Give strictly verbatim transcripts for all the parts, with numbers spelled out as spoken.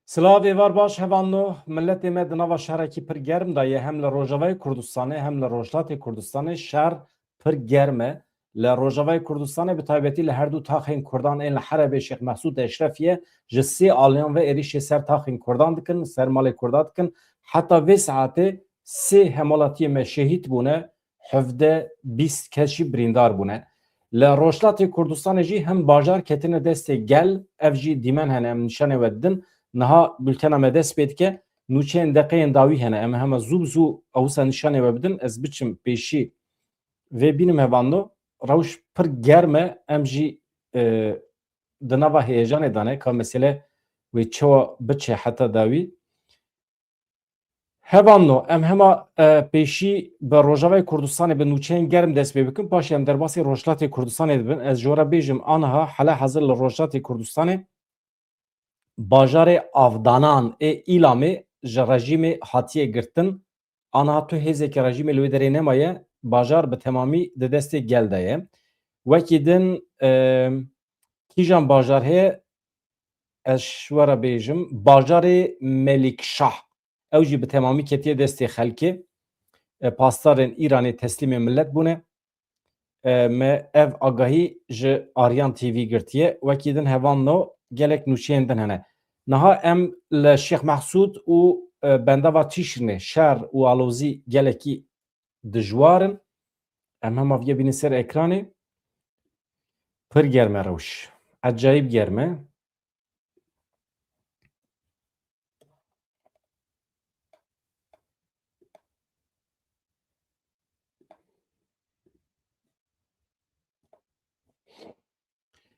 Silav, êvar baş hevalno. Miletê me di nava şerekî pir germ de ye. Hem li Rojavayê Kurdistanê hem li Rojhilatê Kurdistanê şer pir germ e. Li Rojavayê Kurdistanê bi taybetî li her du taxên Kurdan ên li Helebê Şêx Mehsûd Eşrefiye ji sê aliyan ve êrişê ser taxên Kurdan dikin, ser malê Kurda dikin. Heta vê saetê sê hemalatiyê me şehîd bûne, hevdeh bîst kes jî birîndar bûne. Li Rojhilatê Kurdistanê jî hin bajar ketine destê gel, ev jî dîmen hene, em nîşanê we didin. Niha bultena me dest pê dike, nûçeyên deqeyên dawî hene, em hema zû bi zû ewisa nîşanê we bidin, ez biçim pêşî vê bînim hevalno, rewş pir germ e, em jî, e, di nava heyecanê de ne, ka mesele wê çawa biçe heta dawî. Hevalno, em hema, e, pêşî bi Rojavayê Kurdistanê bi nûçeyên germ dest pê bikin, paşê em derbasî Rojhilatê Kurdistanê dibin. Ez ji we re bêjim, aniha hela hezir li Rojhilatê Kurdistanê bajarê Avdanan ê Îlamê ji rejîmê hatiye girtin. Aniha tu hêzeke rejîmê li wê derê nemaye, bajar bi temamî di destê gel de ye. Wekî din, e, kîjan bajar heye? Ez ji we re bêjim, bajarê Melikşah. Ew jî bi temamî ketiye destê xelkê. E, pasdarên Îranê teslîmê milet bûne. E, me ev agahî ji Aryan T V girtiye. Wekî din hevalno gelek nûçeyên din hene. Niha em li Şêx Mehsûd û, e, bendava Tîşrînê şer û alozî gelekî dijwar in. Em hema viye bînin ser ekranê. Pir germ e rewş. Ecayîb germ e.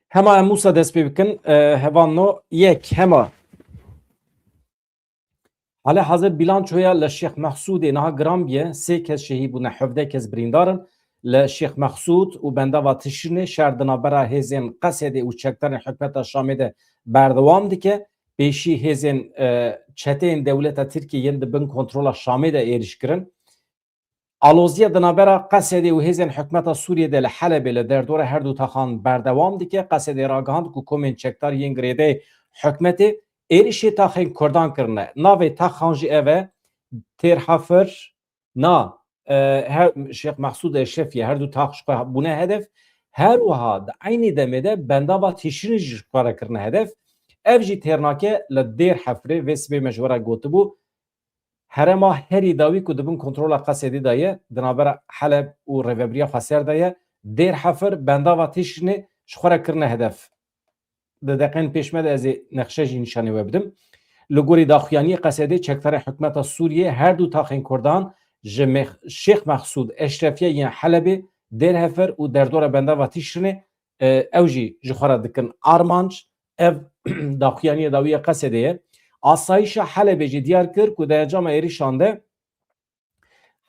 Hema em wisa dest pê bikin, e, hevalno, yek, hema. Hale hazir bilançoya li Şêx Mehsûdê niha giran bûye, sê kes şehîd bûne, hevdeh kes birîndar in. Li Şêx Mehsûd û bendava Tişrînê şer di navbera hêzên Qesedê û çekdarên hikûmeta Şamê de berdewam dike. Pêşî hêzên, e, çeteyên dewleta Tirkiyê yên di bin kontrola Şamê de êrîş kirin. Aloziya di navbera Qesedê û hêzên hikûmeta Sûriyê de li Helebê li derdora her du taxan berdewam dike. Qesedê ragihand ku komên çekdar yên girêdayî hikûmetê êrişê taxên Kurdan kirine. Navê taxan jî ev e, Têr Hefir, na, e, her, Şêx Mehsûd Eşrefiyê, her du tax ji xwe bûne hedef. Her wiha di eynî demê de bendava Tîşrînê jî ji xwe re kirine hedef. Ev jî têr nake li Dêr Hefirê, vê sibê me ji we re gotibû. Herêma herî dawî ku di bin kontrola Qesedê de ye, di navbera Heleb û rêvebiriya Xweser de ye, Dêr Hefir, bendava Tîşrînê ji xwe re kirine hedef. Di deqên pêş me de ez ê nexşe jî nîşanî we bidim. Li gorî daxuyaniyê Qesedê, çekdarên hikûmeta Sûriyê her du taxên Kurdan ji Mex-, Şêx Mexsûd Eşrefiye yên Helebê, Dêr Hefir û derdora bendava Tîşrînê, e, ew jî ji xwe re dikin armanc. Ev daxuyaniya dawî ya Qesedê ye. Asayîşa Helebê jî diyar kir ku di encama êrişan de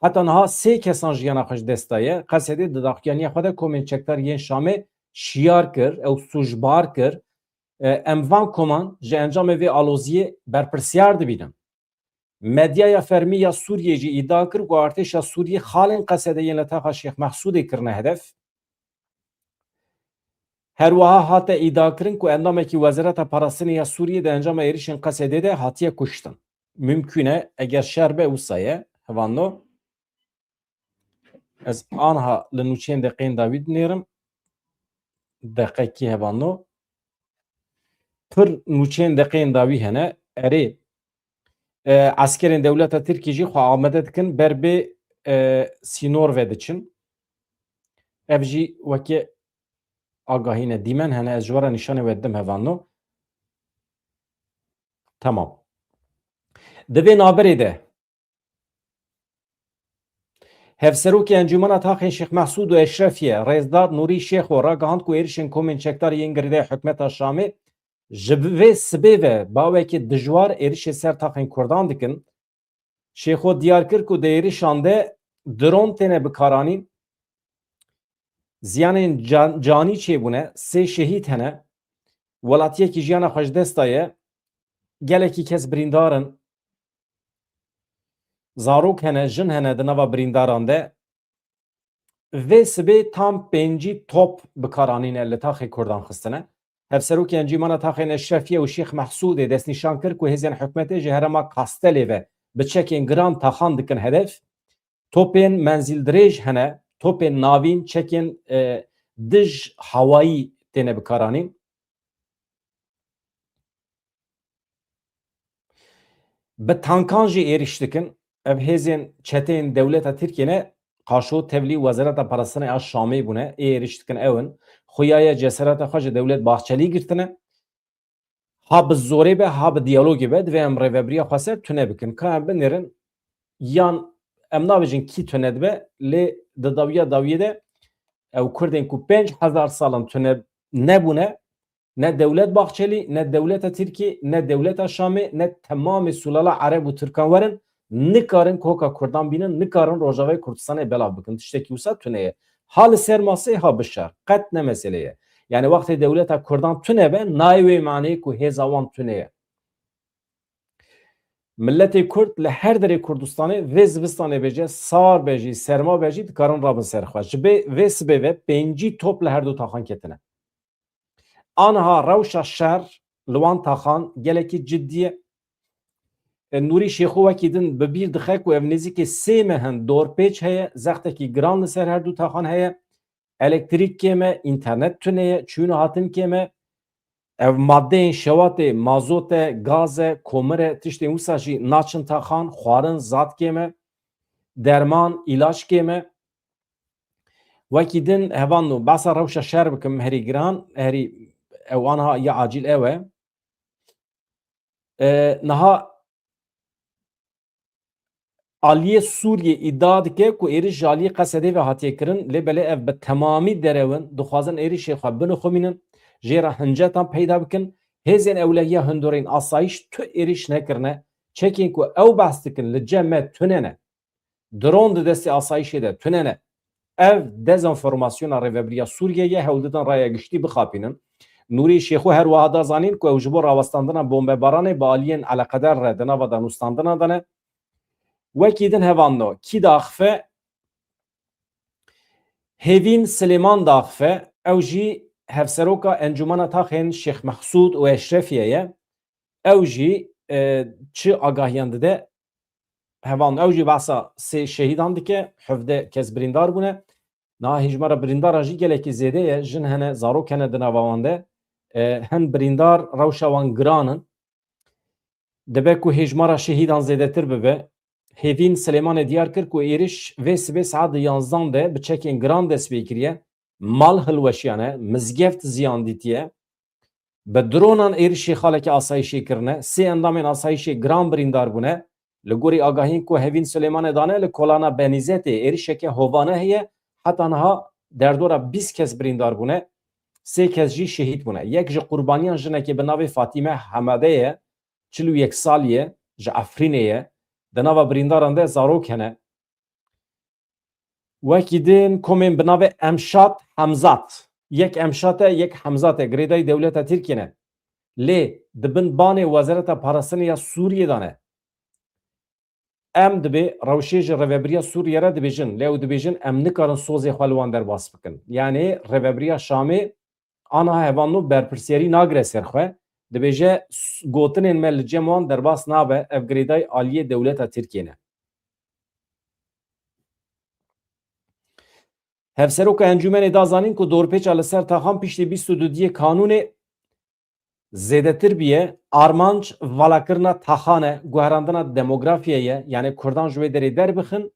heta niha sê kesan jiyana xwe ji dest daye. Qesedê di daxuyaniya xwe de komên çekdar yên Şamê şiyar kir, ew sûcbar kir. E, em van koman ji encamê vê aloziyê berpirsiyar dibînin. Medyaya fermî ya Sûriyê jî îdia kir ku artêşa Sûriyê xalên Qesedê yên li taxa Şêx Mexsûdê kirine hedef. Her wiha hate îdiakirin ku endamekî Wezareta Parastinê ya Sûriyê di encama êrişên Qesedê de hatiye kuştin. Mimkûn e, eger şer be, wisa ye, hevalno. Ez anha li nûçeyên deqeyên dawî dinêrim. Deqekî, hevalno. Pir nûçeyên deqeyên dawî hene. Erê, e, eskerên dewleta Tirkî jî xwe amade dikin ber bê, e, sînor ve diçin. Ev jî weke agahî ne. Dîmen hene, ez ji we re nîşanê we didim, hevalno. Tamam. Di vê navberê de Hevserokê Encûmena Taxên Şêx Mehsûd û Eşrefiye, Rêzdar Nûrî Şêxo, ragihand ku êrişên komên çekdar yên girêdayî hikûmeta Şamê ji vê sibê ve bi awekî dijwar êrişê ser taxên Kurdan dikin. Şêxo diyar kir ku di êrişan de dron têne bikaranîn, ziyanên can-, canî çêbûne, sê şehîd hene, welatiyekî jiyana xwe ji dest daye, gelekî kes birîndar in, zarok hene, jin hene di nava birîndaran de. Vê sibê tam pêncî top bikaranîne li taxê Kurdan xistine. Hevserokê Encûmena Taxên Eşrefiyê û Şêx Mehsûdê destnîşan kir ku hêzên hikûmetê ji herêma Kastelê ve bi çekên giran taxan dikin hedef. Topên menzîldirêj hene, topên navîn, çekên, e, dij hawayî têne bikaranîn. Bi tankan jî êrîş dikin. Ev hêzên çeteyên dewleta Tirkiyê ne, qaşo tevlî Wezareta Parastinê a Şamê bûne, ê êrîş dikin ew in. Xuyaye cesereta xwe ji Dewlet Bahçelî girtine. Ha bi zorê be, ha bi diyalogê be, divê em rêvebiriya xweser tune bikin. Ka em binêrin, yan em nabêjin kî tune dibe, lê di dawiya dawiyê de ew Kurdên ku pênc hezar salan tune nebûne, ne dewlet Bahçelî, ne dewleta Tirkî, ne dewleta Şamê, ne temamê Sûlala Ereb û Tirkan werin, nikarin koka Kurdan bînin, nikarin Rojavayê Kurdistanê belav bikin. Tiştekî wisa tune ye. Ha li ser masê, ha bi şer. Qet ne mesele ye. Yani wextê dewleta Kurdan tune be, nayê wê maneyê ku hêza wan tune ye. Milletê Kurd li her derê Kurdistanê vê zivistanê bêje, sar be jî, serma be jî, dikarin rabin ser xwe. Ji bê vê sibê ve pêncî top li her du taxan ketine. Aniha rewşa şer li wan taxan gelekî cidî ye. E, Nûrî Şêxo wekî din bi bîr dixe ku ev nêzîkî sê meh in dorpêç heye, zextekî giran li ser her du taxan heye. Elektrîk kêm e, înternet tune ye, çûn û hatin kêm e. Ev madeyên şewatê, mazot e, gaz e, komir e, tiştên wisa jî naçin taxan, xwarin zad kêm e, derman, îlaç kêm e. Wekî din hevalno, behsa rewşa şer bikim, herî giran, herî ew aniha ya acîl ew e. E, niha aliyê Sûriyê îdia dike ku êrîş ji aliyê Qesedê ve hatiye kirin, lê belê ev bi temamî derew in, dixwazin êrîşê xwe binixumînin, jê re hincetan peyda bikin. Hêzên ewlehiya hundirên asayîş tu êrîş nekirine, çekên ku ew behs dikin li cem me tune ne. Dron di destê asayîşê de tune ne. Ev dezenformasyona Rêvebiriya Sûriyê ye, hewl didin raya giştî bixapînin. Nûrî Şêxo her wiha da zanîn ku ew ji bo rawestandina bombebaranê bi aliyên eleqedar re di nava danûstandinan de ne. Wekî din hevalno, kî diaxife? Hêvîn Silêman diaxife, ew jî hevseroka Encûmena Taxên Şêx Mehsûd û Eşrefiyê ye. Ew jî, e, çi agahiyan dide? Hevalno, ew jî behsa sê şehîdan dike, hevdeh kes birîndar bûne. Niha hêjmara birîndaran jî gelekî zêde ye, jin hene, zarok hene di nava wan de. E, hin birîndar rewşa wan giran in. Dibe ku hêjmara şehîdan zêdetir bibe. Hêvîn Silêmanê diyar kir ku êrîş vê sibê saet di yanzdan de bi çekên giran dest pê kiriye. Mal hilweşiyane, mizgeft ziyan dîtiye. Bi dronan êrişî xaleke asayîşê kirine. Sê endamên asayîşê giran birîndar bûne. Li gorî agahiyên ku Hevîn Silêmanê dane, li kolana Benîzetê êrişeke hovane heye. Heta niha derdora bîst kes birîndar bûne. Sê kes jî şehîd bûne. Yek ji qurbaniyan jinekê bi navê Fatîme Hemade ye. Çil û yek salî ye. Ji Efrînê ye. Di nava birîndaran de zarok hene. Wekî din komên bi navê Emşat Hemzat. Yek Emşat e, yek Hemzat e. Girêdayî dewleta Tirkiyê ne. Lê di bin banê Wezareta Parastinê ya Sûriyê de ne. Em dibê rewşê ji Rêvebiriya Sûriyê re dibêjin. Lê ew dibêjin em nikarin sozê xwe li wan derbas bikin. Yanî Rêvebiriya Şamê aniha hevalno berpirsiyarî nagire ser xwe. Dibêje s-, gotinên me li cem wan derbas nabe. Ev girêdayî aliyê dewleta Tirkiyê ne. Hevseroka Encûmenê da zanîn ku dorpêça li ser taxan piştî bîst û du diyê kanûnê zêdetir bûye, armanc valakirina taxan e, guherandina demografiyê ye, yanî Kurdan ji wê derê derbixin,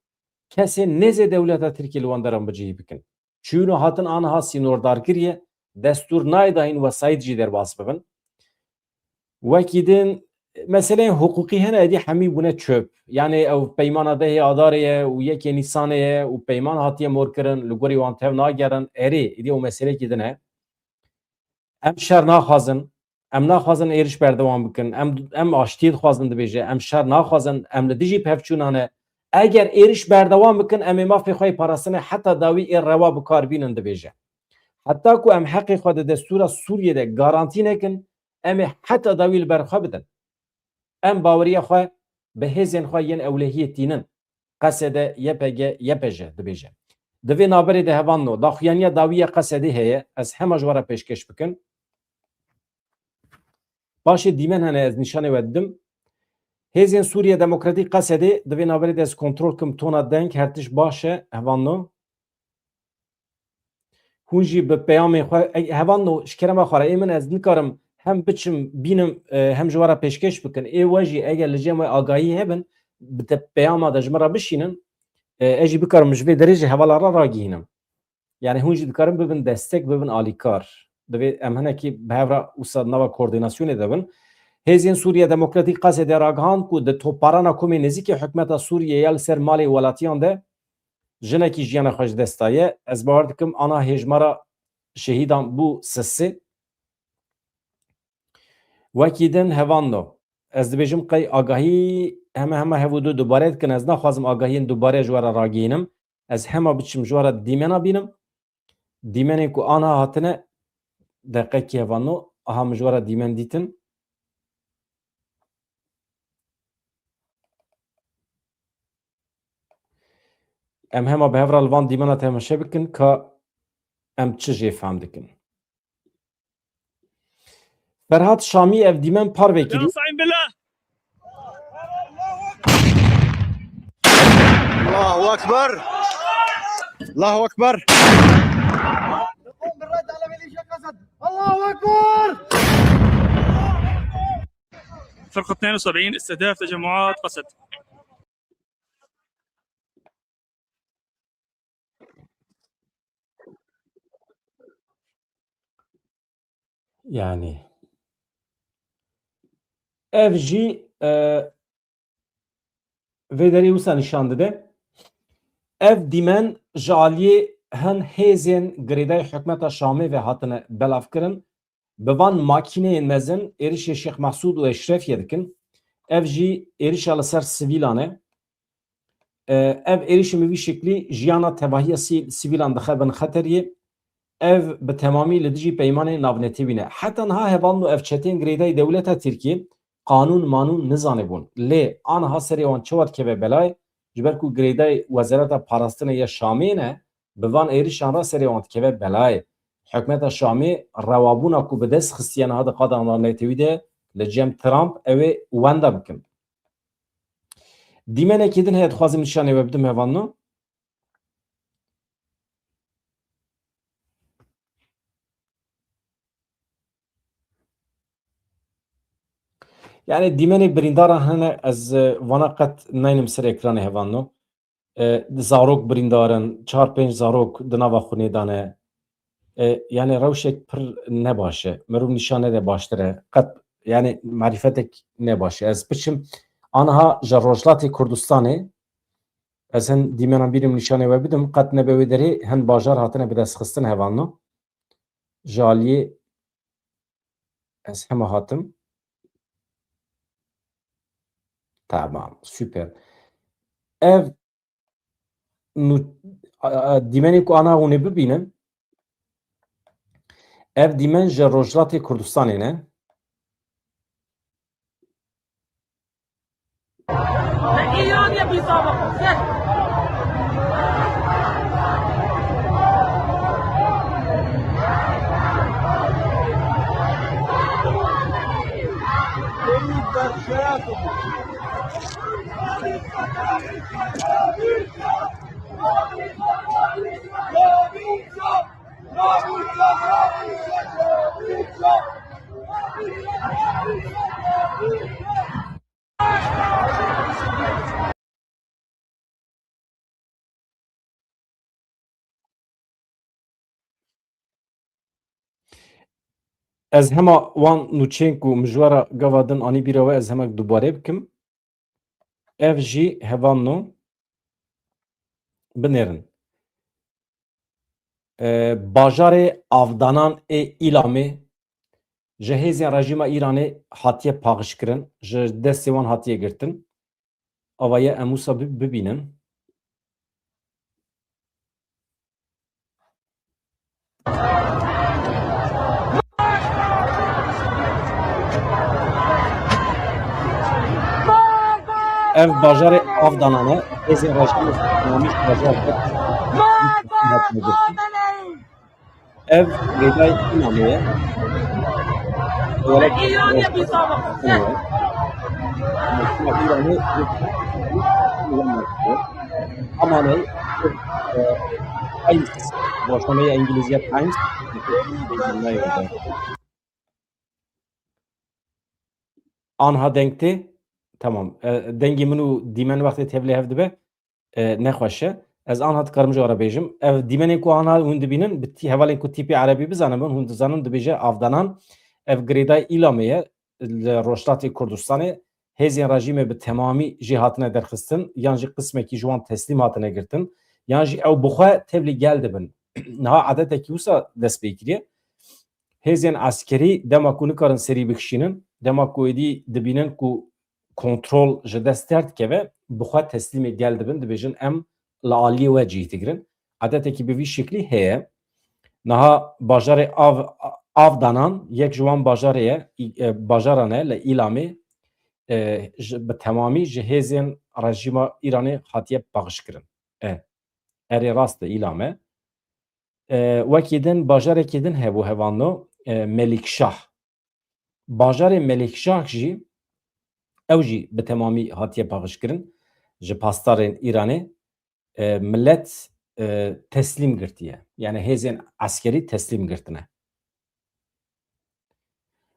kesên nêzê dewleta Tirkiyê li wan deran bicihî bikin. Çûn û hatin aniha sînordarkirî ye, destûr nayê dayîn wesayît jî derbas bibin. Wekî din, meseleyên hiqûqî hene, êdî hemî bûne çöp. Yanî ew peymana dehê Adarê ye û yekê Nîsanê ye û peyman hatiye morkirin, li gorî wan tev nagerin. Erê, êdî ew meselekî din e. Em şer naxwazin, em naxwazin êriş berdewam bikin. Em, em aştiyê dixwazin dibêje. Em şer naxwazin, em li dijî pevçûnan e. Eger êriş berdewam bikin, em ê mafê xwe yê parastinê heta dawî ê rewa bi kar bînin dibêje. Heta ku em heqê xwe di destûra Sûriyê de garantî nekin, em ê heta dawî li ber xwe bidin. Em baweriya xwe bi hêzên xwe yên ewlehiyê tînin. Qesede, Y P G, Y P J dibêje. Di vê navberê de hevalno, daxuyaniya dawî ya Qesedê heye, ez hema ji we re pêşkêş bikim. Paşê dîmen hene ez nîşanê we didim. Hêzên Sûriye Demokratîk Qesedê, di vê navberê de ez kontrol kim tona deng, her tişt baş e, hevalno. Hûn jî bi peyamên xwe, e, hevalno, ji kerema xwe re, ê min ez nikarim hem biçim bînim, e, hem ji we re pêşkêş bikin. Ê we jî eger li cem we agahî hebin, bi te peyama de ji min re bişînin, e, ez jî bikarim ji vê derê ji hevala re ragihînim. Yani hûn jî dikarin bibin destek, bibin alîkar. Divê em hinekî bi hev re wisa nava koordînasyonê de bin. Hêzên Sûriye Demokratîk Qesedê ragihand ku di toparana komê nêzîkê hikûmeta Sûriyê ya li ser malê welatiyan de jinekî jiyana xwe ji dest daye. Ez bawer dikim ana hêjmara şehîdan bû sisê. Wekî din hevalno. Ez dibêjim qey agahî heme hema hev û du dubare dikin. Ez naxwazim agahiyên dubare ji we re ragihînim. Ez hema biçim ji we re dîmena bînim. Dîmenên ku aniha hatine, deqekî hevalno, aha min ji we re dîmen dîtin. Em hema bi hev re li van dîmena temaşe bikin ka em çi jê fehm dikin. Ferhat Şamî ev dîmen parve kirî. Allahu Ekber. Allahu Ekber. نقوم بالرد على ميليشيا قسد. الله أكبر. فرقة اثنين وسبعين استهداف تجمعات قسد. Yani ev jî, e, vê derê wisa nîşan dide. Ev dîmen ji aliyê hin hêzên girêdayî hikûmeta Şamê ve hatine belavkirin. Bi van makîneyên mezin êrişê Şêx Mesûd û Eşrefiyê dikin. Ev jî êrişa li ser sivîlan e. E, ev êrişê bi vî şeklî jiyana tevahiya sî-, sivîlan dixe bin xeteriyê. Ev bi temamî li dijî peymanê navnetewî ne. Heta niha hevalno ev çeteyên girêdayî dewleta Tirkiyê qanûn manûn nizanibûn. Lê aniha serê wan çawa dikeve belayê? Ji ber ku girêdayî Wezareta Parastinê ya Şamê ne, bi van êrişan re serê wan dikeve belayê. Hikûmeta Şamê rewabûna ku bi dest xistiye niha di qada navnetewî de li cem Trump ew ê wenda bikin. Dîmenekê din heye dixwazim nîşanê we bidim hevalno. Yani dîmenê birîndaran hene, ez, e, vana qet neynim ser ekranê hevalno. E, zarok birîndar in, çar pênc zarok di nava xwinê de ne. E, yani rewşek pir nebaş e. Mirov nîşan nede baştir e. Qet, yani marîfetek nebaş e. Ez biçim aniha ji Rojhilatê Kurdistanê, ez hin dîmena bînim nîşanê we bidim, qet nebe wê derê hin bajar hatine bidestxistin hevalno. Ji aliyê ez hema hatim. Tamam, super. Ev nû-, a, a, dîmenê ku ana hûn ê bibînin, ev dîmen ji Rojhilatê Kurdistanê ne. Ez hema wan nûçeyên ku min ji we re gava din anî bîra we, ez hemek dubare bikim. Ev jî hevalno binêrin. E, bajarê avdanan ê Îlamê ji hêzên rejîma Îranê hatiye paqijkirin, ji destê wan hatiye girtin. Ava ye em wisa bi-, bibînin. Ev bajarê avdanan e. Hêzên rejîmê namîş bajar kir. Ev girêdayî Îlamê ye. olarak, e, Ama ne? E, Times, roşnameya Îngilîzî ya Times. Anha deng tê? Tamam. E, dengê min û dîmen wextê tevlê hev dibe, e, nexweş e. Ez anha dikarim ji we re bêjim. Ev dîmenên ku anha hûn dibînin, bi tî-, hevalên ku tîpê erebî bizanibin, hûn dizanin dibêje avdanan. Ev girêdayî Îlamê ye, li Rojhilatê Kurdistanê. Hêzên rejîmê bi temamî jê hatine derxistin, yan jî qismekî ji wan teslîm hatine girtin, yan jî ew bi xwe tevlî gel dibin. Niha edetekî wisa dest pê kiriye. Hêzên eskerî dema ku nikarin serî bikişînin, dema ku êdî dibînin ku kontrol ji dest derdikeve, bi xwe teslîmê gel dibin, dibêjin, em li aliyê we cih digirin. Edetekî bi vî şeklî heye. Niha bajarê Av-, Avdanan yek ji wan bajarê ye, î-, e, bajaran e li Îlamê, e, ji, bi temamî ji hêzên rejîma Îranê hatiye paqijkirin. E, erê rast e, Îlam e. E, wekî din bajarekî din hebû hevalno, e, Melikşah. Bajarê Melikşah jî, ew jî bi temamî hatiye paqijkirin ji pasdarên Îranê. E, milet, e, teslîm girtiye. Yani hêzên eskerî teslîm girtine.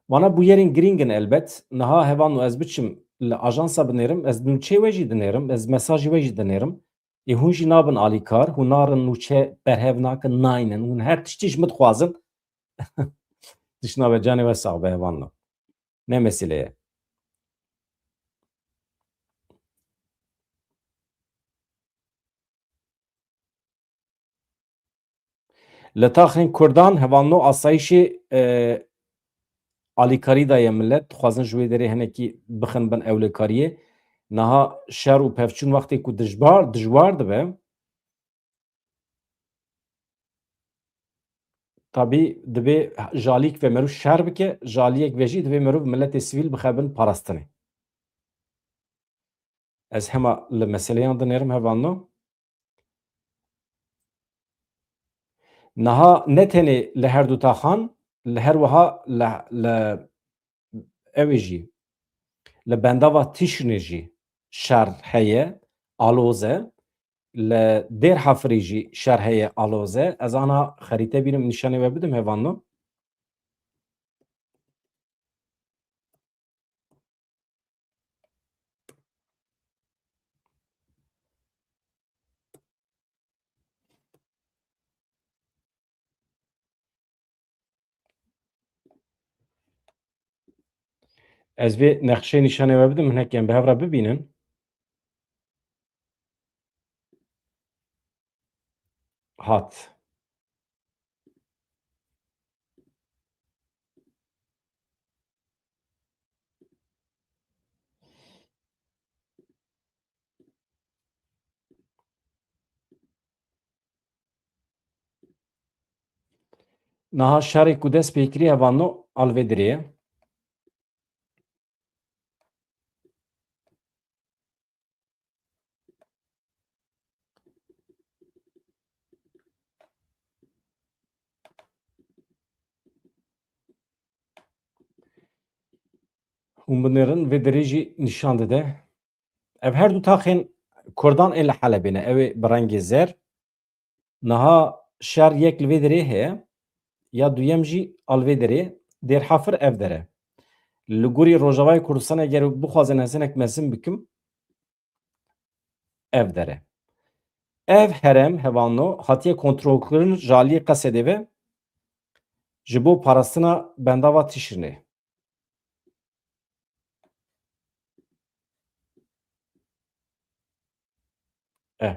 Vana bûyerên girîng in elbet. Niha hevalno ez biçim li ajansa binêrim, ez nûçeyê we jî dinêrim, ez mesajê we jî dinêrim. Ê hûn jî nabin alîkar, hûn narin nûçe berhev nakin, naynin. Hûn her tiştî ji min dixwazin. Tişt nabe, canê we sax be hevalno. Ne mesele ye. Li taxên Kurdan hevalno asayîşê, e, alîkarî daye milet, dixwazin ji wê derê hinekî bixin bin ewlekariyê. Niha şer û pevçûn wextê ku dijbar, dijwar dibe, tabî divê ji alîyek ve merûv şer bike, ji alîyek ve jî divê merûv miletê sivîl bixe bin parastinê. Ez hema li meseleyan dinêrim hevalno. Niha ne tenê li her du taxan, li her wiha li, li ew ê jî, li bendava Tişrînê jî şer heye, aloz e, li Dêr Hefirê jî şer heye, aloz e. Ez ana xerîte bînim, nîşanê we bidim hevalno. Ez vê nexşeyê nîşanê we bidim, hinek em bi hev re bibînin. Hat. Niha şerê ku dest pê kiriye, hevalno, a li vê derê ye. Hûn binêrin, vê derê jî nîşan dide. Ev her du taxên Kurdan ên li Helebê ne. Ew ê bi rengê zer. Niha şer yek li vê derê heye, ya duyem jî a li vê derê, Dêr Hefir ev der e. Li gorî Rojavayê Kurdistanê eger bixwazin ez hinek mezin bikim, ev der e. Ev herem, hevalno, hatiye kontrolkirin ji aliyê Qesedê ve ji bo parastina bendava Tişrînê. Eh.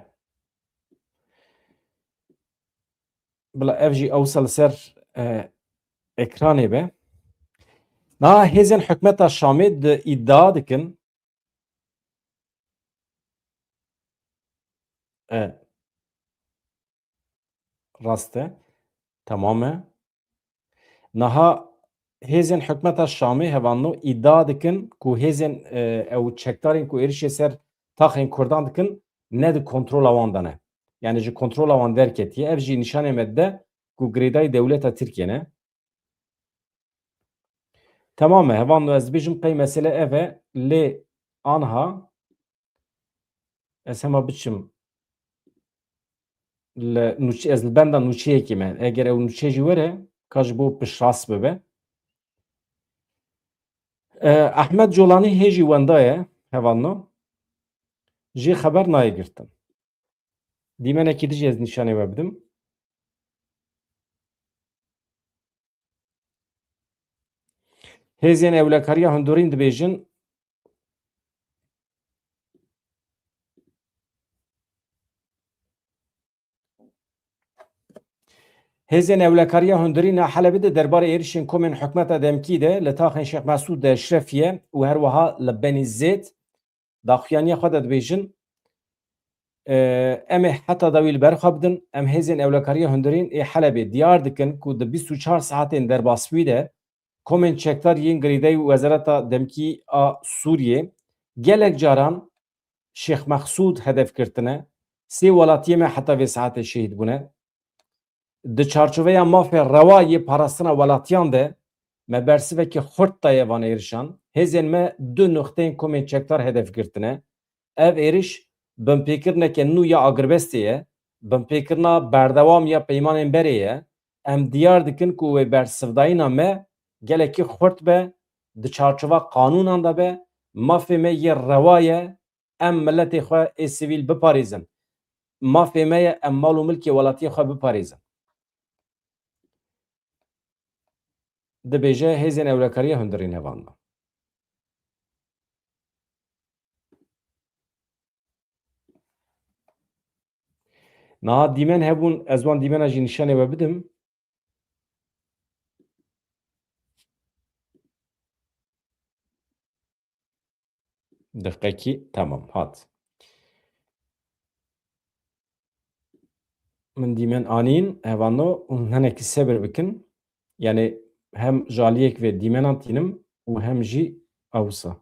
Bila ev jî ewsa li ser, eh, ekranê be. Na hêzên hikûmeta Şamê di îdia dikin. Eh. Rast e. Temam e. Niha hêzên hikûmeta Şamê, hevalno, îdia dikin ku hêzên, e, ew çekdarên ku êrişê ser taxên Kurdan dikin, ne di kontrola wan de ne. Yani ji kontrola wan derketiye. Ev jî nîşanê me dide ku girêdayî dewleta Tirkiyê ne. Temam e, hevalno, ez dibêjim qey mesele ev e, lê anha ez hema biçim li nûçe-, ez li benda nûçeyekê me. Eger ew nûçe jî were, ka ji bo piştrast bibe. E, Ehmed Colanî hê jî wenda ye, hevalno. Jê xeber nayê girtin. Dîmenekî din jî ez nîşanê we bidim. Hêzên ewlekariya hundirîn dibêjin, Hêzên ewlekariya hundirîn a Helebê de derbarê êrişên komên hikûmeta demkî de li taxên Şêx Mesûd de Eşrefiye û her wiha li Benî Zêd daxuyaniya xwe de dibêjin, e, em ê heta dawî li ber xwe bidin, em hêzên ewlekariya hundirîn ê Helebê diyar dikin ku di bîst û çar saetên derbasbûyî de komên çekdar yên girêdayî Wezareta Demkî a Sûriyê gelek caran Şêx Mexsûd hedef girtine, sê welatiyê me heta vê saetê şehîd bûne. Di çarçoveya mafê rewa yê parastina welatiyan de me bersivekî xurt daye van êrişan. Hêzên me du nuqteyên komên çekdar hedef girtine. Ev êriş binpêkirineke nû ya agirbestê ye, binpêkirina berdewam ya peymanên berê ye. Em diyar dikin ku wê bersivdayîna me gelekî xurt be, di çarçova qanûnan de be, mafê me yê rewa ye, em miletê xwe ê sivîl biparêzin. Mafê me ye em mal û milkê welatiyê xwe biparêzin. Dibêje hêzên ewlekariya hundirî nevan de. Niha dîmen hebûn, ez wan dîmena jî nîşanê we bidim. Deqekî, tamam, hat. Min dîmen anîn, hevano, hûn hinekî sebir bikin. Yani hem ji aliyek ve dîmenan tînim û hem jî awsa.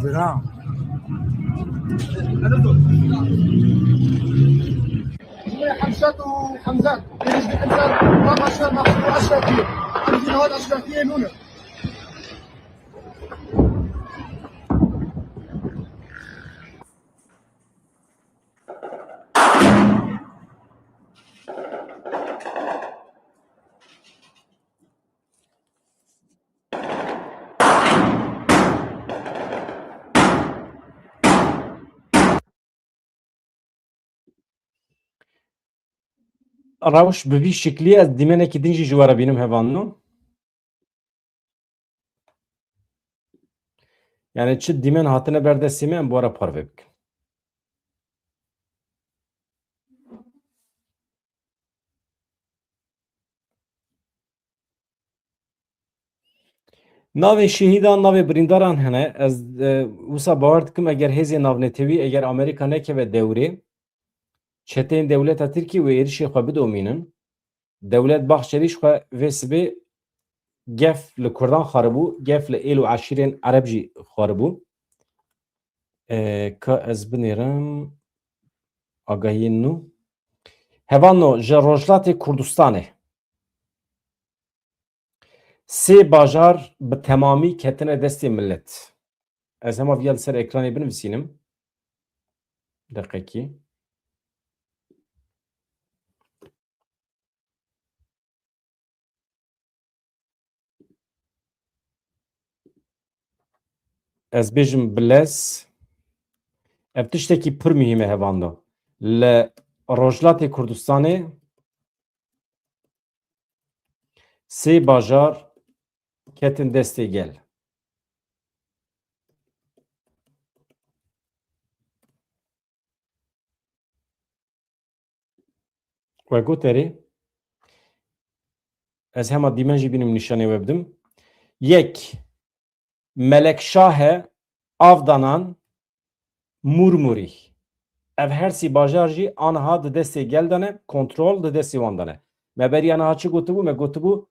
زرا. حمشات وحمزات، يجي حمزات، ما بشر مقصود أشرف فيه. حمزين هون أشرف فيه نونه. Rewş bi vî şiklî ez dîmenekî din jî ji we re bînim hevalno. Yani çi dîmen hatine ber destê me, em bi we re parve bikin. Navê şehîdan, navê birîndaran hene. Ez, e, wisa bawer dikim, eger hêzê navnetewî, eger Amerîka nekeve dewrê, çeteyên dewleta Tirkî wê êrişê xwe bidomînin. Dewlet Bahçelî ji xwe vê sibê gef li Kurdan xwaribû, gef li êl û eşîrên Ereb jî xwaribû. E, ka ez binêrim agahiyên nû. Hevano ji Rojhilatê Kurdistanê. Sê bajar bi temamî ketine destê milet. Ez hema viya li ser ekranê binivîsînim. Deqekî. Ez bêjim bi lez. Ev tiştekî pir muhîm e hevando. Li Rojhilatê Kurdistanê sê bajar ketin destê gel. We got erê. Ez hema dîmen jî bînim nîşanê we bidim. Yek, Melekşahe, Avdanan, Murmurî. Ev her sî bajar jî aniha di destê gel de ne, kontrol di destê wan de ne. Me beriya niha çi gotibû? Me gotibû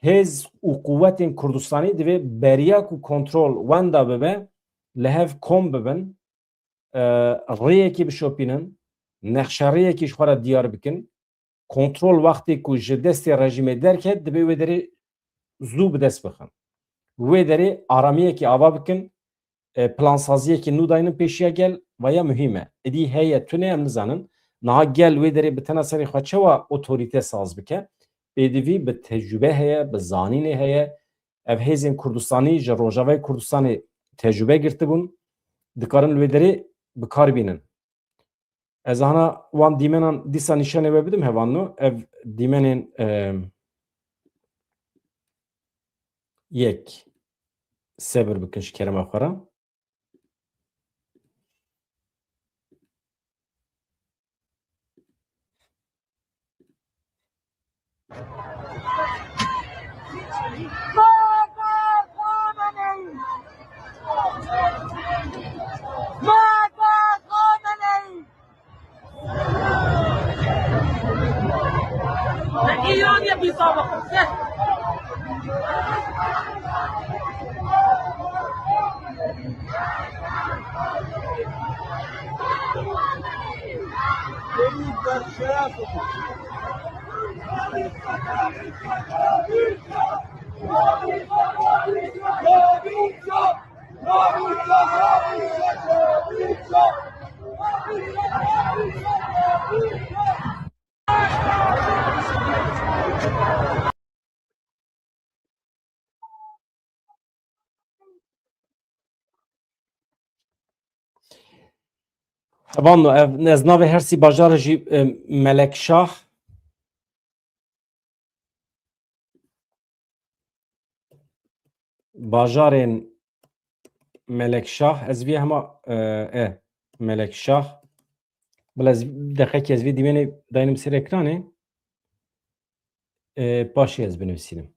hêz û quwetên Kurdistanî divê beriya ku kontrol wenda bibe, li hev kom bibin, e, rêyekê bişopînin, nexşerêyekê ji xwe re diyar bikin. Kontrol wextê ku ji destê rejîmê derket, divê wê derê zû bi dest bixin. Wê derê aramiyekê ava bikin, e, plansaziyekê nû daynin pêşiya gel, vaya muhîm e. Êdî heye tune em nizanin. Niha gel wê derê bi tena serê xwe çawa otorîte saz bike? Pêdivî bi tecrûbe heye, bi zanînê heye. Ev hêzên Kurdistanî ji Rojavayê Kurdistanê tecrûbe girtibûn, dikarin li wê derê bi kar bînin. Ez ana wan dîmenan dîsa nîşanê we bidim hevalno. Ev dîmenên, e, yek, sebir bikin ji kerema xwe re. Hevalno, ev, ez navê her sî bajarê jî, e, Melekşah. Bajarên Melekşah, ez vê hema, e, e, Melekşah. Bila ez deqekê ez vê dîmenê daynim ser ekranê. E, paşê ez binivîsînim.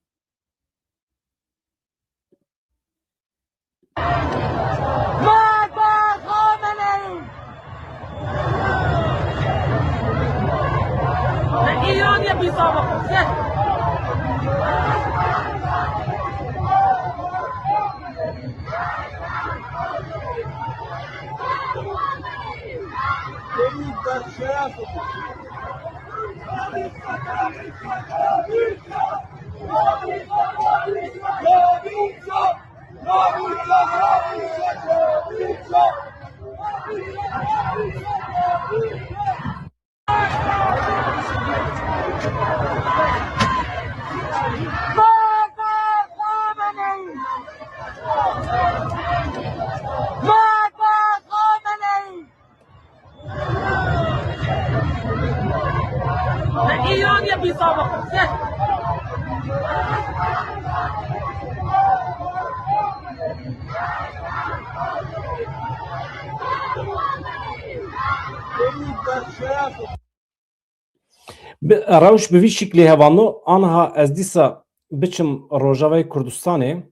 Bi, rewş bi vî şiklî hevalno, aniha ez dîsa biçim Rojavayê Kurdistanê.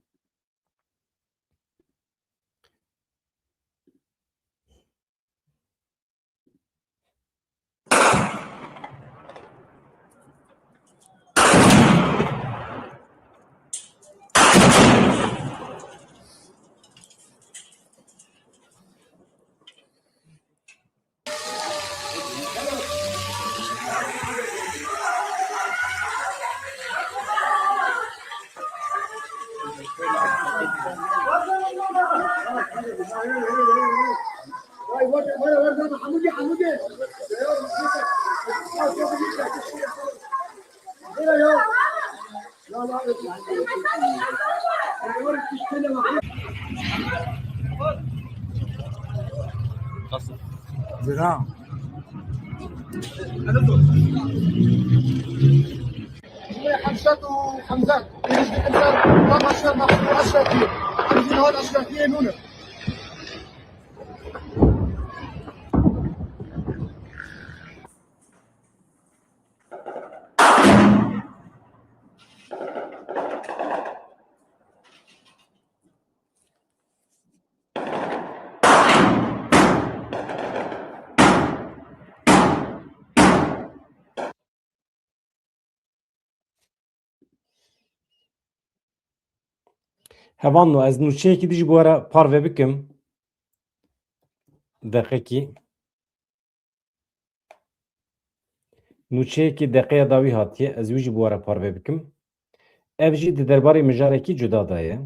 Zira. حمزة وحمزة. Ender, tam aşağı, bak, aşağı diye. Bizim hal aşağı diye nune. Hevalno, ez nûçeyekî dijî bi we re parve bikim. Deqekî. Nûçeyekî deqeya dawî hatiye, ez wî jî bi we re parve bikim. Ev jî di derbarê mijarekî cuda de ye.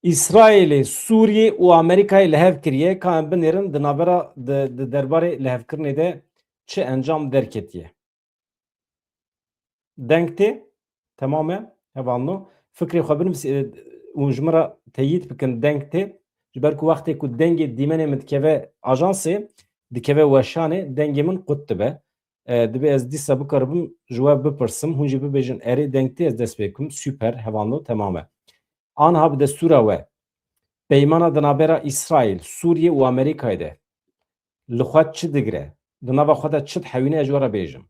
Îsraîlê, Sûriyê û Amerîkayê li hev kiriye, ka em binêrin di navbera, di, di derbarê lihevkirinê de çi encam derketiye. Deng tê? Temam e? Hevalno. Fikrê xwe binivîsî, e, û ji min re teyîd bikin, deng tê. Ji ber ku wextê ku dengê dîmenê min dikeve ajansê, dikeve weşanê, dengê min qut dibe. E, divê ez dîsa bikaribim ji we bipirsim, hûn jî bibêjin, erê, deng tê, ez dest pê bikim. Super, hevalno, temam e. Anha bi destûra we, peymana di navbera Îsraîl, Sûriyê û Amerîkayê de li xwe çi digire? Di nava xwe de çi dihewîne, ez ji we re bêjim.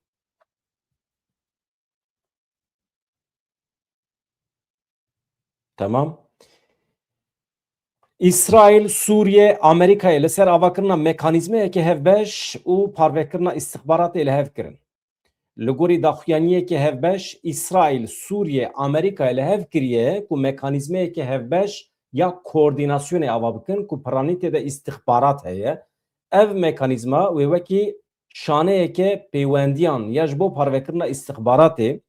Temam. Îsraîl, Sûriye, Amerîkayê li ser avakirina mekanîzmayeke hevbeş û parvekirina îstixbaratê li hev kirin. Li gorî daxuyaniyeke hevbeş, Îsraîl, Sûriye, Amerîkayê li hev kiriye ku mekanîzmayeke hevbeş ya koordînasyonê ava bikin ku piranî tê de îstixbarat heye. Ev mekanîzma wê wekî şaneyeke pêwendiyan ya ji bo parvekirina îstixbaratê,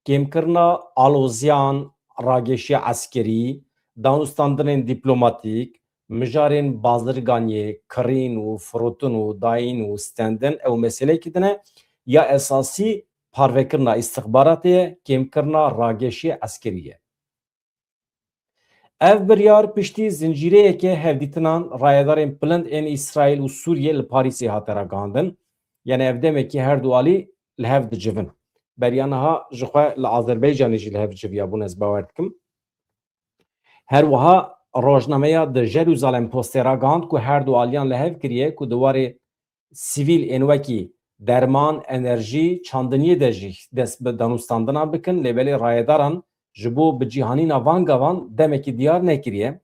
kêmkirina aloziyan, rageşiya eskerî, danûstandinên dîplomatîk, mijarên bazirganiyê, kirîn û firotin û dayîn û stendin, ew meseleyekî din e. Ya esasî parvekirina îstixbaratê ye, kêmkirina rageşiya eskerî ye. Ev biryar piştî zincîreyeke hevdîtinan rayedarên bilind ên Îsraîl û Sûriyê li Parîsê hate ragihandin. Yani ev demekî her du alî li hev dicivin. Beriya niha ji xwe li Azerbaycanê jî li hev civiyabûn, ez bawer dikim. Her wiha rojnameya The Jerusalem Postê ragihand ku her du aliyan li hev kiriye ku di warê sivîl ên wekî derman, enerjî, çandiniyê de jî dest bi danûstandinan bikin, lê belê rayedaran ji bo bicîhanîna van gavan demekî diyar nekiriye.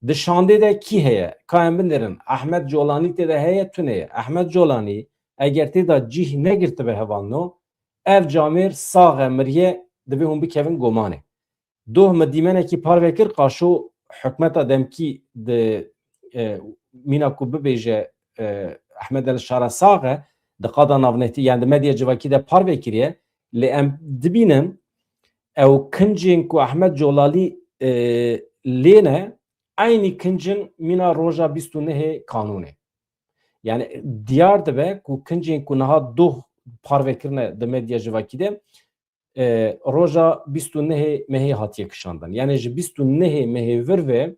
Di şandê de kî heye? Ka em binêrin, Ahmet Colanî tê de heye, tune ye. Ahmet Colanî eger tê de cîh negirtibe hevalno, ev camêr sax e, miriye, divê hûn bikevin gomanê. Doh min dîmenekî parve kir, qaşo hikûmeta demkî di, e, mîna ku bibêje, e, Ehmed El Şara sax e, di qada navnetî, yani di medya civakî de parve kiriye. Lê em dibînin, ew kincên ku Ehmed Colalî, e, lê ne, eynî kincin mîna roja bîst û nehê kanûnê. Yani diyar dibe ku kincên ku niha doh parve kirine di medya civakî de, e, roja bîst û nehê mehê hatiye kişandin. Yani ji bîst û nehê mehê vir ve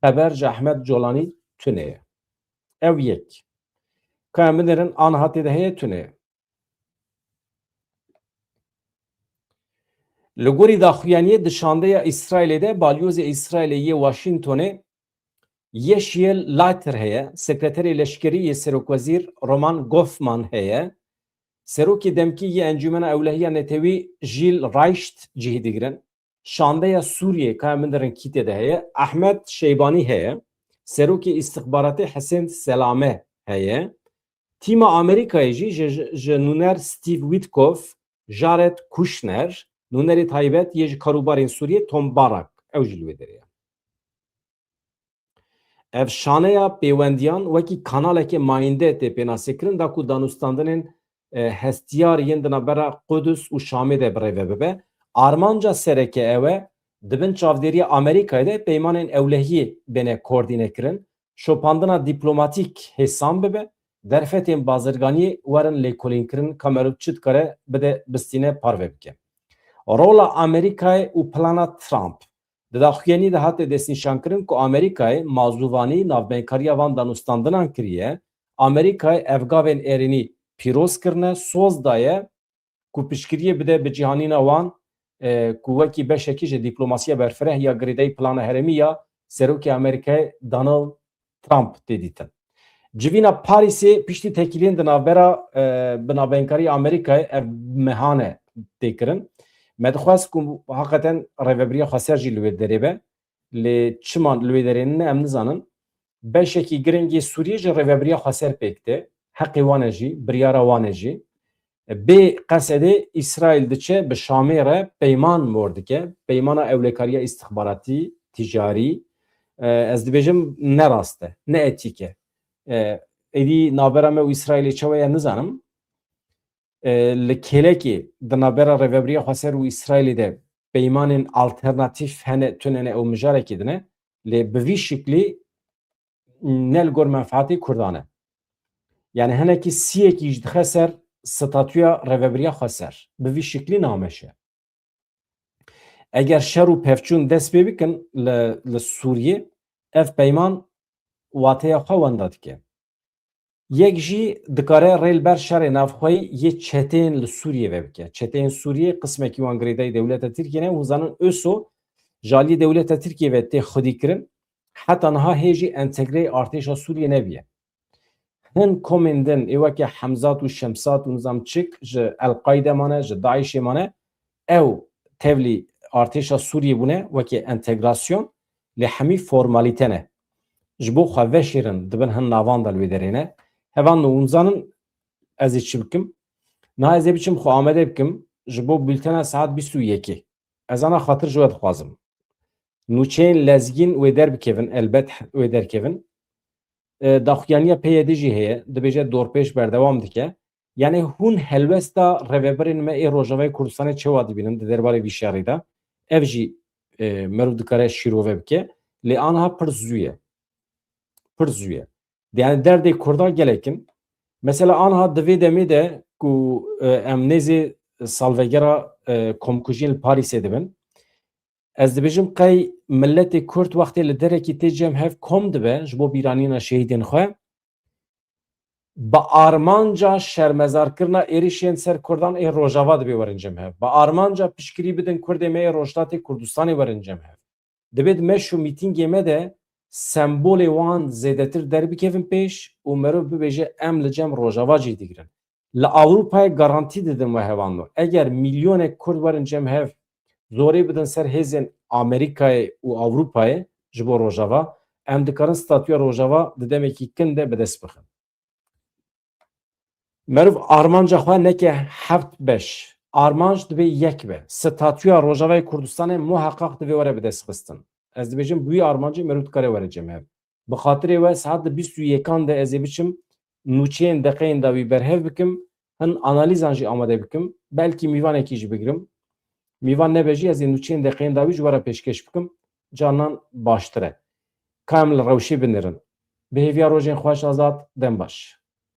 xeber ji Ehmed Colanî tune ye. Ew yek. Ka em binêrin, aniha tê de heye, tune ye. Li gorî daxuyaniyê di şandeya Îsraîlê de, balyozê Îsraîlê yê Washingtonê Yeşiel Later heye, sekreterê leşkerî yê serokwezîr Roman Goffman heye, serokê demkî yê Encûmena Ewlehiya Netewî Jill Reist cihî digirin. Şandeya Sûriyê, ka em binêrin kî tê de heye, Ahmed Şeybanî heye, serokê îstixbaratê Hesên Selame heye, tîma Amerîkayê jî ji, ji, ji nûner Steve Witkoff, Jared Kushner, nûnerê taybet yê ji karûbarên Sûriyê Tom Barak, ew jî li wê derê ye. Ev şaneya pêwendiyan wekî kanaleke mayînde tê pênasekirin, da ku danûstandinên, e, hestiyar yên di navbera Qudus û Şamê de birêve bibe. Armanca sereke ew e, di bin çavdêriya Amerîkayê de peymanên ewlehiyê bêne koordînekirin, şopandina dîplomatîk hêsan bibe, derfetên bazirganiyê werin lêkolînkirin, ka merov çi dikare bide bistîne parve bike. Rola Amerîkayê û plana Trump. Di daxuyanî de hate destnîşankirin ku Amerîkayê mazûvanî navbenkariya van danûstandinan kiriye. Amerîkayê ev gavên erênî pîroz kirine, soz daye ku piştgiriyê bide bi cîhanîna wan, e, ku wekî beşekî ji diplomasiya berfireh ya girêdayî plana herêmî ya Serokê Amerîkayê Donald Trump tê dîtin. Civîna Parîsê piştî têkiliyên di navbera, e, bi navbenkariya Amerîkayê ev mehane tê kirin. Me dixwest ku heqeten rêvebiriya xweser jî li wê derê be. Lê çima li wê derê nîne em nizanin. Beşekî giring ê Sûriyê ji rêvebiriya xweser pêk tê. Heqê wan e jî, biryara wan e jî. Bê Qesedê Îsraîl diçe bi Şamê re peyman mor dike. Peymana ewlekariya îstixbaratî, ticarî, e, ez dibêjim ne rast e, ne etîk e. E, êdî navbera me û Îsraîlê çawa ye nizanim. E, li kêlekê di navbera rêvebiriya xweser û Îsraîlê de peymanên alternatîf hene, tune ne, ew mijarekî din e. Lê bi vî şiklî ne li gor menfaetê Kurdan e. Yani hinekî siyekî jî dixe ser statûya rêvebiriya xweser. Bi vî şiklî nameşe. Eger şer û pevçûn dest pê bikin li, li Sûriyê, ev peyman wateya xwe wenda dike. Yek jî dikare rê li ber şerê navxweyî yê çeteyên li Sûriyê vebike. Çeteyên Sûriyê qismekî wan girêdayî dewleta Tirkiyê ne, hûn zanin ÖSO ji aliyê dewleta Tirkiyê ve tê xwedîkirin. Heta niha hê jî entegreyê artêşa Sûriyê nebiye. Hin komên din ê weke Hemzat û Şemsat û nizam çik ji El-Qaîde mane, ji DAIŞê mane, ew tevlî artêşa Sûriyê bûne weke entegrasyon, lê hemî formalîte ne. Ji bo xwe veşêrin dibin hin navan de li wê derê ne. Hevalno, hûn zanin ez ê çi bikim? Niha ez ê biçim xwe amade bikim ji bo bultena saet bîst û yekê. Ez ana xatir ji we dixwazim. Nûçeyên lezgîn wê derbikevin, elbet wê derkevin. E, daxuyaniya P Y D jî heye, dibêje dorpêç berdewam dike. Yani hûn helwesta rêvebirên me ê Rojavayê Kurdistanê çawa dibînin di derbarê vî şerî de? Ev jî, e, meriv dikare şîrove bike. Lê aniha pir zû ye. Pir zû ye. Yani derdê Kurda gelek in. Mesela aniha di vê demê de ku, e, em nêzê salvegera, e, komkujiyên li Parîsê dibin. Ez dibêjim qey miletê Kurd wextê li derekî tê cem hev kom dibe ji bo bîranîna şehîdên xwe, bi armanca şermezarkirina êrişên ser Kurdan ê Rojava dibê werin cem hev. Bi armanca piştgirî bidin Kurdê me yê Rojhilatê Kurdistanê werin cem hev. Dibê di meş û mîtîngê me de sembolê wan zêdetir derbikevin pêş û merov bibêje em li cem Rojava cih digirin. Li Ewropayê garantî didim we hevalno. Eger milyonek Kurd werin cem hev, zorê bidin ser hêzên Amerîkayê û Ewropayê ji bo Rojava, em dikarin statûya Rojava di demekî kin de bi dest bixin. Meriv armanca xwe neke heft beş. Armanc dibe yek be. Statûya Rojavayê Kurdistanê muheqeq divê were bi dest xistin. Ez dibêjim bi wî armancê meriv dikare were cem hev. Bi xatirê we saet di bîst û yekan de ez ê biçim nûçeyên deqeyên dawî berhev bikim, hin analîzan jî amade bikim, belkî mîvanekî jî bigirim. Mîvan nebe jî ez ê nûçeyên deqeyên dawî ji we re pêşkêş bikim. Canan baştir e. Ka em li rewşê binêrin. Bi hêviya rojên xweş Azad, dem baş.